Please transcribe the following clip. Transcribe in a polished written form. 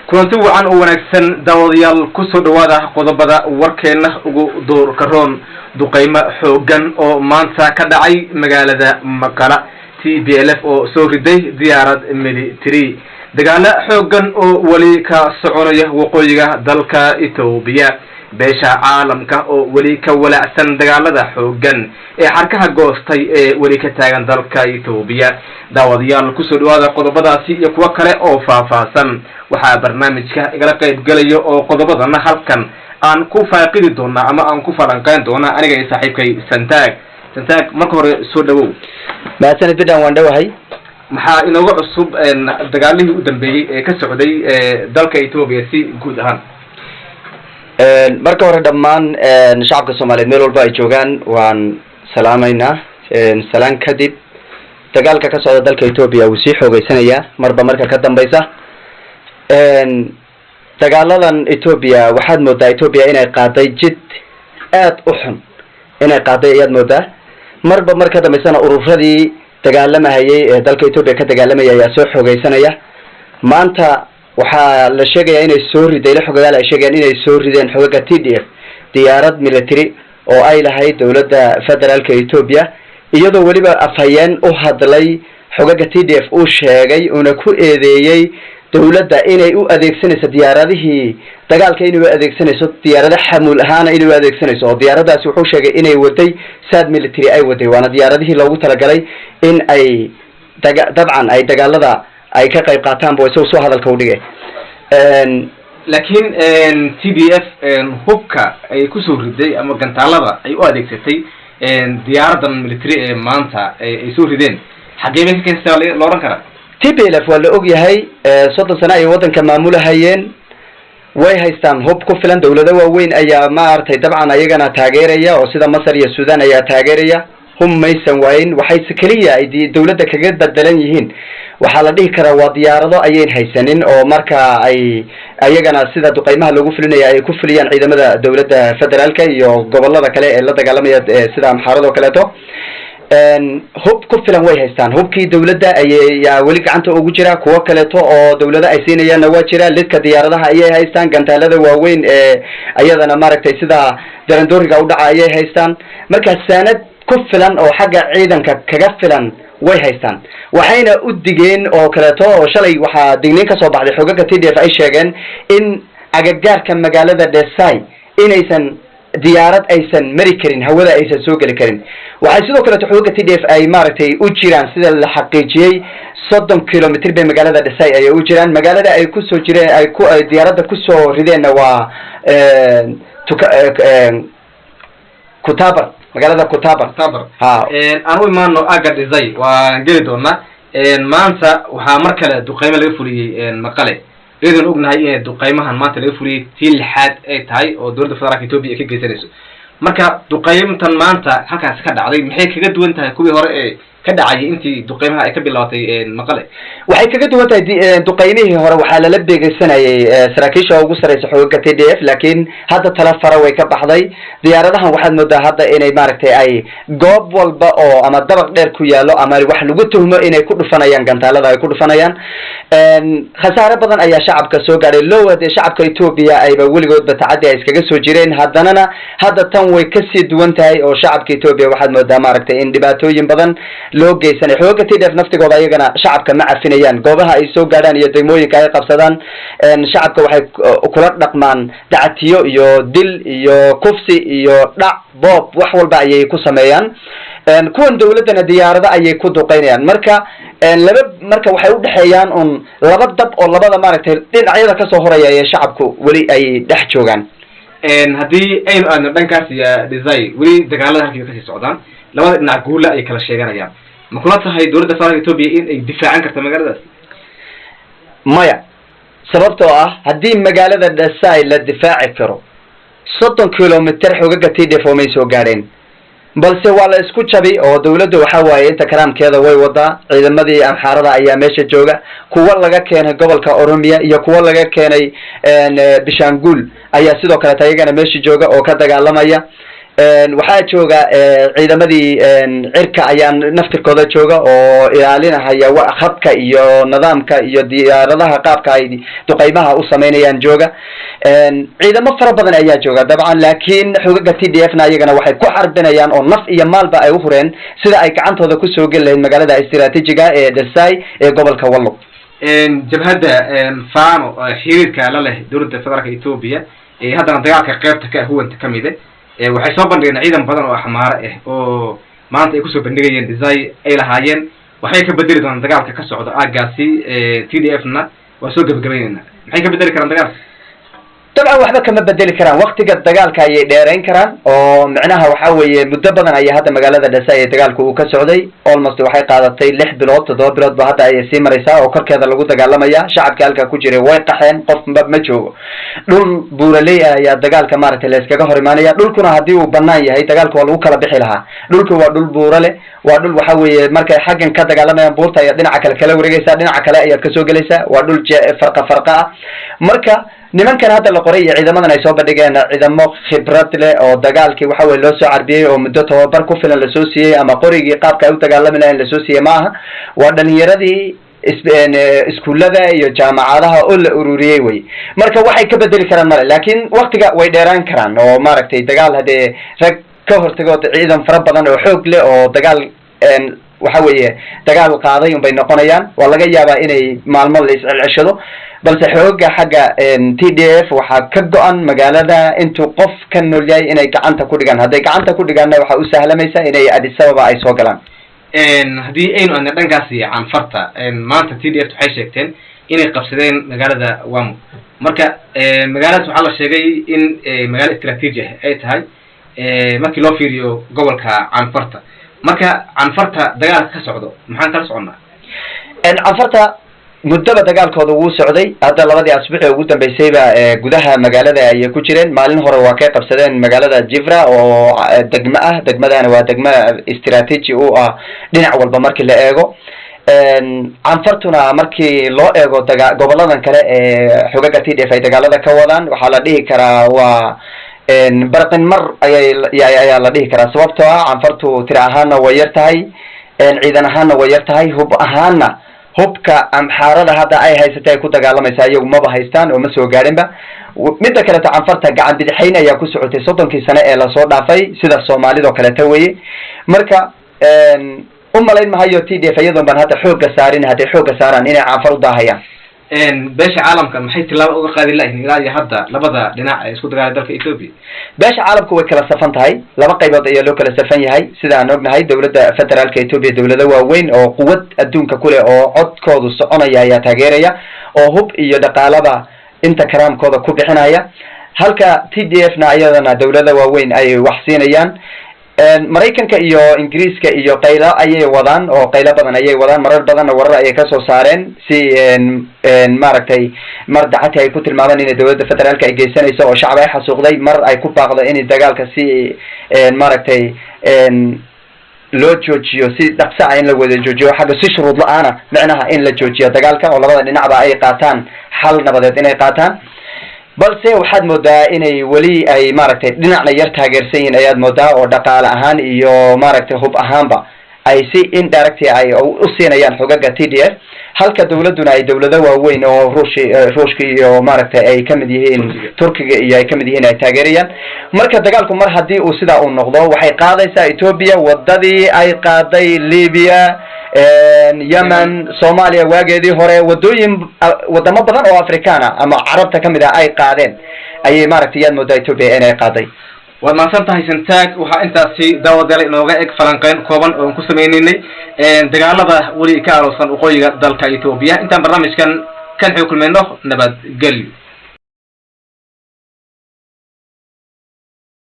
Kulanti wacan oo wanaagsan, daawadayaal. Kusoo dhawaada qodobada warkeena ugu doorka roon: duqeymo xoogan oo maanta ka dhacay magaalada Maqala, TPLF oo soo riday diyaarad military, dagaalo xoogan oo weli ka soconaya waqooyiga dalka Etoobiya, beesha caalamka oo weli ka walaacsan dagaalada xoogan ee xarkaha goostay ee weli ka taagan dalka Etoobiya. Daawadayaal, kusoo dhawaada qodobadaasi iyo kuwo kale oo faahfaahsan. Waxaa barnaamijka igala qayb gelaya oo qodobadana halkan aan ku faaqidi doonaa ama aan ku falanqeyn doonaa aniga iyo saaxiibkay Santaag. Santaag, marka hore soo dhawow. Mahadsanid Bidhan, waan dhowahay. Maxaa inooga cusub dagaalihii u dambeeyey ee ka socday dalka Etoobiya si guud ahaan? Marka hore, dhammaan shacabka Soomaaliyeed meel walba ay joogaan waan salaamaynaa. Salaan kadib, dagaalka ka socda dalka Etoobiya wuu sii xoogeysanayaa marba marka ka dambeysa. Dagaaladan Etoobiya, waxaad moodaa Etoobiya inay qaaday jid aad u xun inay qaaday ayaad moodaa. Marba mar ka dambeysana ururadii dagaalamahayay ee dalka Etoobiya ka dagaalamayay ayaa soo xoogeysanaya. Maanta waxaa la sheegayaa inay soo riday, la xogagaal ay sheegayaan inay soo rideen xogaga TDF diyaarad military oo ay lahayd dowladda federaalka Etoobiya, iyadoo weliba afhayeen u hadlay xogaga TDF uu sheegay uuna ku eedeeyey dowladda inay u adeegsanayso diyaaradihii dagaalka, inay u adeegsanayso diyaarado xamuul ahaana inay u adeegsanayso, oo diyaaraddaasi wuxuu sheegay inay waday saad military ay waday, waana diyaaradihii loogu talagalay in ay daga dabcan ay dagaalada ay ka qayb qaataan bo isagu soo hadalka u dhigay. Laakiin TDF hubka ay kusoo riday ama gantaalada ay u adeegsatay diyaaradan military ee maanta ay soo rideen, xaggee bay ka keenstaa la odhan karaa? TPLF waa la og yahay, 30 sano ayay waddanka maamulahayeen, way haystaan hub ku filan. Dawlado waaweyn ayaa maaragtay dabcan ayagana taageeraya, oo sida Masar iyo Sudan ayaa taageeraya. Hub maysan waayin. Waxayse keliya ay dawladda kaga bedelan yihiin, waxaa la dhihi karaa, waa diyaarado ayayn haysanin, oo marka ay ayagana sida duqeymaha loogu fulinaya ay ku fuliyaan ciidamada dawladda federaalka iyo gobolada kale ee la dagaalamaya, sida Amxaarada oo kaleeto. Hub ku filan way haystaan. Hubkii dawladda ayaa weli gacanta ugu jira, kuwo kaleeto oo dawlado ay siinayaanna waa jira. Lidka diyaaradaha ayay haystaan, gantaalada waaweyn ee ayadana maaragtay sida darandooriga u dhaca ayay haystaan. Marka saanad ku filan oo xagga ciidanka kaga filan way haystaan. Waxayna u digeen oo kaleeto, oo shalay waxaa digniin kasoo baxday xogaga TDF ay sheegeen in agagaarka magaalada Desai inaysan diyaarad aysan mari karin, hawada aysan soo geli karin. Waxay sidoo kaleeto xogaga TDF ay maaragtay u jiraan, sida la xaqiijiyey, 30 kilomitr bay magaalada Desai ayay u jiraan. Magaalada ay kusoo jireen, ay ku ay diyaaradda kusoo rideenna waa tuka Kutabar, magaalada Kutabar. Tabar. Ha. Aan u imaano aga Dhisay, waan geli doonaa. Maanta waxaa mar kale duqeymo laga fuliyey Maqale, iyadoon ognahay inay duqeymahan maanta laga fuliyey tii lixaad ay tahay oo dowladda federaalka Etoobiya ay ka geysanayso. Marka duqeymtan maanta halkaas ka dhacday maxay kaga duwan tahay kuwii hore ee ka dhacayay intii duqeymaha ay ka bilaabatay Maqale? Waxay kaga duwan tahay duqeymihii hore waxaa lala beegeysanayay saraakiisha ugu sareysa xoogaga TDF, laakiin hadda tala fara way ka baxday. Diyaaradahan waxaad moodaa hadda inay maaragtay ay goob walba oo ama dabaq dheer ku yaalo ama wax lagu tuhmo inay ku dhufanayaan, gantaalada ay ku dhufanayaan. Khasaare badan ayaa shacabka soo gaadhay. Low hadee shacabka Etoobiya ayba weligoodba tacaddi ay iskaga soo jireen, haddanana hadda tan way kasii duwan tahay, oo shacabka Etoobiya waxaad moodaa maaragtay in dhibaatooyin badan loo geysanay. Xooga TDF naftigooda ayagana shacabka ma cafinayaan. Goobaha ay soo gaadhaan iyo degmooyinka ay qabsadaan, shacabka waxay kula dhaqmaan dacatiyo iyo dil iyo kufsi iyo dhac, boob, wax walba ayay ku sameeyaan. Kuwan dawladdana diyaarado ayay ku duqeynayaan. Marka laba marka waxay udhexeeyaan un laba dab oo labada maaragtay dhinacyada kasoo horaya ee shacabku weli ay dhex joogaan. Haddii aynu aadno dhankaas iyo Desai, weli dagaalada halkii bay kasii socdaan, labada dhinac guula ay kala sheeganayaan. Ma kula tahay dowladda federaalka Etoobiya in ay difaacan karto magaaladaas? Maya, sababtoo ah haddii magaalada Dhasai la difaaci karo, 30 kilomitr xogaga TDF may soo gaadheen. Balse waa la isku jabi, oo dawladdu waxa waaye inta karaamkeeda way wadaa. Ciidamadii Amxaarada ayaa meesha jooga, kuwa laga keenay gobolka Oromia iyo kuwa laga keenay Bishanguul ayaa sidoo kaleeta iyagana meesha jooga oo ka dagaalamaya. Waxaa jooga ciidamadii cirka ayaa naftirkooda jooga oo ilaalinahaya khadka iyo nidaamka iyo diyaaradaha, qaabka ay duqeymaha u sameynayaan jooga. Ciidamo fara badan ayaa jooga dabcan, laakiin xogaga TDF na iyagana waxay ku xarbinayaan oo naf iyo maalba ay uhureen sida ay gacantooda kusoo geli lahayd magaalada istiraatiijiga ee Desay ee gobolka Wallo. Jabhadda Fano, xiriirka la leh dowladda federaalka Etoobiya, haddana dagaalka qeybta ka huwanta ka mide, waxay soo bandhigeen ciidan badan oo Axmaare ah oo maanta ay kusoo bandhigayeen Desay. Ay lahaayeen waxay ka bedeli doonaan dagaalka ka socda aagaasi, TDF na waa soo gebagabaynayna. Maxay ka bedeli karaan dagaalka? Dabcan waxba kama bedeli karaan. Waktiga dagaalka ayay dheerayn karaan oo micnaha waxa weeye muddo badan ayaa hadda magaalada Dhasay ee dagaalku uu ka socday. Almost waxay qaadatay 6 bilood, 7 bilood ba hadda ayay sii maraysaa oo korkeeda lagu dagaalamaya. Shacabka halka ku jiray way qaxeen, qofba ma joogo. Dhul buuraley ah ayaa dagaalka maaragtay la iskaga hor imaanaya. Dhulkuna haddii uu banaan yahay, dagaalka waa lagu kala bixi lahaa. Dhulku waa dhul buura leh, waa dhul waxa weeye markay xaggan ka dagaalamayaan, buurta ayaad dhinaca kale kala wareegaysaa, dhinaca kale ayaad kasoo gelaysaa. Waa dhul farqa farqa ah. Marka nimankan hadda la qoray iyo ciidamadan ay soo bandhigeen, ciidamo khibrad leh oo dagaalkii waxa weye loo soo carbiyey oo muddo tababar ku filan lasoo siiyey ama qorigii qaabka ay u dagaalami lahayn lasoo siiyey ma aha. Waa dhalinyaradii iskuullada iyo jaamacadaha oo la ururiyey wey. Marka waxay ka bedeli karaan male, laakiin waktiga way dheeraan karaan oo maaragtay dagaal haddee rag ka hortago, ciidan fara badan oo xoog leh oo dagaal waxa weeye dagaal qaaday unbay noqonayaan. Waa laga yaabaa inay maalmo la iscelceshado, balse xooga xagga TDF waxaa ka go-an magaalada intuu qof ka nool yahay inay gacanta ku dhigaan. Hadday gacanta ku dhigaanna, waxaa u sahlamaysa inay Addis Ababa ay soo galaan. Haddii aynu adna dhankaasi Canfarta, maanta TDF waxay sheegteen inay qabsadeen magaalada Wamo. Marka magaaladaas waxaa la sheegay in magaalo istraatiiji ah ay tahay markii loo fiiriyo gobolka Canfarta. Marka Canfarta dagaalka ka socdo maxaan kala soconnaa? Canfarta muddaba dagaalkooda wuu socday. Hadda labadii asbuuc ee ugu dambeysayba gudaha magaalada ayay ku jireen. Maalin hore waa kay qabsadeen magaalada Jifra oo degmo ah. Degmadana waa degmo istraatiiji u ah dhinac walba markii la eego. Canfartuna markii loo eego daga goboladan kale ee xogaga TDF ay dagaalada ka wadaan, waxaa la dhihi karaa waa barqin mar ayay ayaa la dhihi karaa, sababtoo ah Canfartu tira ahaanna way yar tahay, ciidan ahaanna way yar tahay, hub ahaanna hubka Amxaarada hadda ay haysatay ay ku dagaalamaysa iyagu maba haystaan oo ma soo gaadhinba. Midda kaleeto, Canfarta gacan bidixayn ayaa ku socotay 30kii sane ee lasoo dhaafay, sida Soomaalidoo kaleeto weye. Marka u malayn mahayo TDF iyadoon baan hadda xoogga saarin, hadday xoogga saaraan inay Canfar u daahayaan. Beesha caalamka maxay tilaabo uga qaadi layihin ilaa iyo hadda labada dhinac ee isku dagaalay dalka Ethiopia? Beesha caalamku way kala safan tahay. Laba qaybood ayaa loo kala safan yahay. Sida aan ognahay, dowladda federaalka Ethiopia, dowlado waaweyn oo quwad adduunka ku leh oo codkoodu soconaya ayaa taageeraya oo hub iyo dhaqaalaba inta karaamkooda ku bixinaya, halka TDF na iyadana dowlada waaweyn ay wax siinayaan. Maraykanka iyo Ingiriiska iyo qaylo ayay wadaan oo qaylo badan ayay wadaan. Marar badanna warar ayay kasoo saareen si maaragtay mar dacati ay ku tilmaamaan inay dowladda federaalka ay geysanayso oo shacab ay xasuuqday, mar ay ku baaqdo in dagaalka si maaragtay loo joojiyo, si dhaqso ah in la wada joojiyo xagga si shuruud la-aana, micnaha in la joojiyo dagaalka oo labada dhinacba ay qaataan xal nabadeed inay qaataan. Balse waxaad moodaa inay weli ay maaragtay dhinacna yar taageersan yihiin ayaad moodaa, oo dhaqaale ahaan iyo maaragtay hub ahaanba ay si indirectly ay u siinayaan xogaga TDF, halka dawladduna ay dawlado waaweyn oo Ruushka iyo maaragtay ay kamid yihiin, Turkiga iyo ay kamid yihiin, ay taageerayaan. Marka dagaalku mar haddii uu sidaa uu noqdo, waxay qaadaysaa Ethiopia wadadii ay qaaday Libya, Yemen, Soomaaliya waageedii hore, wadooyin wadamo badan oo Africana ama Carabta kamid ah ay qaadeen ayay maaragtay yaad moodaa Ethiopia inay qaaday. Waad mahadsan tahay, Santaag. Waxaa intaasi daawadalay inooga eg falanqeyn kooban oo aan ku sameynaynay dagaalada weli ka aloosan waqooyiga dalka Etoobiya. Intaan barnaamijkan kan xog kulmayno, nabadgelyo.